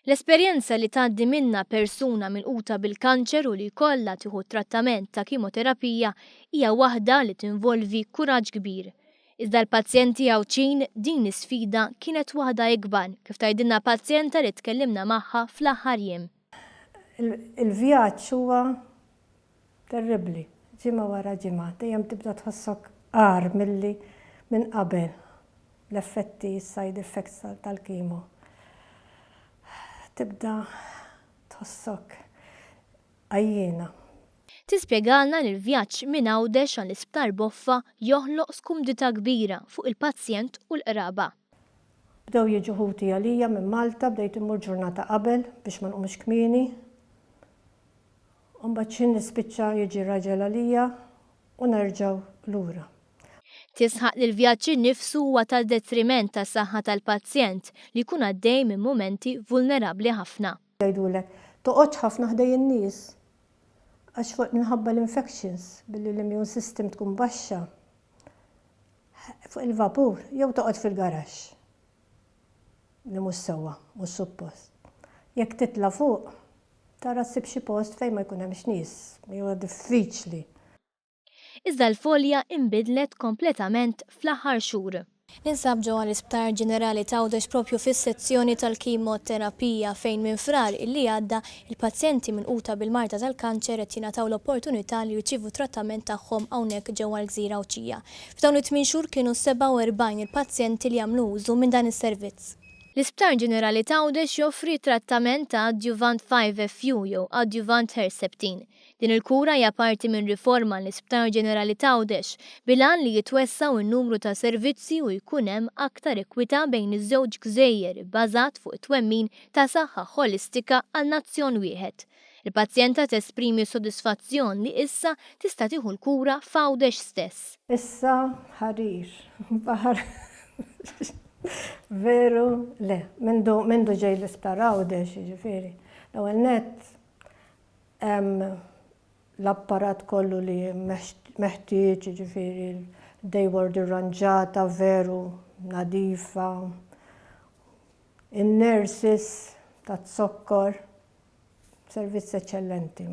L-esperjenza li tgħaddi minnha persuna milquta bil-kanċer u li jkollha tieħu trattament ta' kimoterapija hija waħda li tinvolvi kuraġġ kbir. Iżda l-pazjenti Għawdxin din l-isfida kienet waħda ikbar, kif tgħidilna pazjenta li tkellimna magħha fl-aħħar jiem. Il-vjaġġ huwa terribbli, ġimgħa wara ġimgħa, dejjem tibda tħossok agħar milli minn qabel. L-effetti, side effects tal-kimo. Tibda tħossok għajjiena. Tispjegalna li l-vjaġġ minn Għawdex għall-Isptar Boffa joħloq skumdità kbira fuq il-pazjent u l-qraba. Bdew jiġu ħuti għalija minn Malta, bdejt immur ġurnata qabel biex ma nqumx kmieni. U mbagħad x'ħin nispiċċa jiġi raġel għalija u nerġgħu lura. Tisħaq li l-vjaġġ innifsu huwa ta' detriment għas-saħħa tal-pazjent li jkun għaddej minn mumenti vulnerabbli ħafna. Jgħidulek, toqgħodx ħafna ħdejn in-nies għax fuq minħabba l-infections billi l-immune system tkun baxxa fuq il-vapur jew toqgħod fil-garaxx li mhux sewwa, mhux suppost. Jekk titla' fuq, tara ssib xi post fejn ma jkun hemmx nies, huwa diffiċli. Iżda l-folja inbidlet kompletament fl-aħħar xhur. Ninsab ġewwa l-Isptar Ġenerali t'Għawdex propju fis-sezzjoni tal-kimoterapija fejn minn Frar illi għadda il-pazjenti milquta bil-marda tal-kanċer qed jingħataw l-opportunità li jirċievu t-trattament tagħhom hawnhekk ġewwa l-gżira Għawdxija. F'dawn it-tmien xhur kienu 47 il-pazjenti li għamlu użu minn dan is-servizz. L-Isptar Ġenerali t'Għawdex joffri t-trattament ta' Adjuvant 5-FU jew Adjuvant Herceptin. Din il-kura hija parti minn riforma għall-Isptar Ġenerali t'Għawdex bil-għan li jitwessgħu n-numru ta' servizzi u jkun hemm aktar ekwità bejn iż-żewġ gżejjer ibbażat fuq it-twemmin ta' saħħa ħolistika għal nazzjon wieħed. Il-pazjenta tesprimi sodisfazzjon li issa tista' tieħu l-kura f'Għawdex stess. Issa ħarir, baħar veru le, mindu mindu ġej l-isptar Għawdex, jiġifieri. L-ewwel nett Hemm l-apparat kollu li meħtieġ, jiġifieri l-day ward irranġata veru nadifa, in-nurses taz-zokkor, servizz eċċellenti.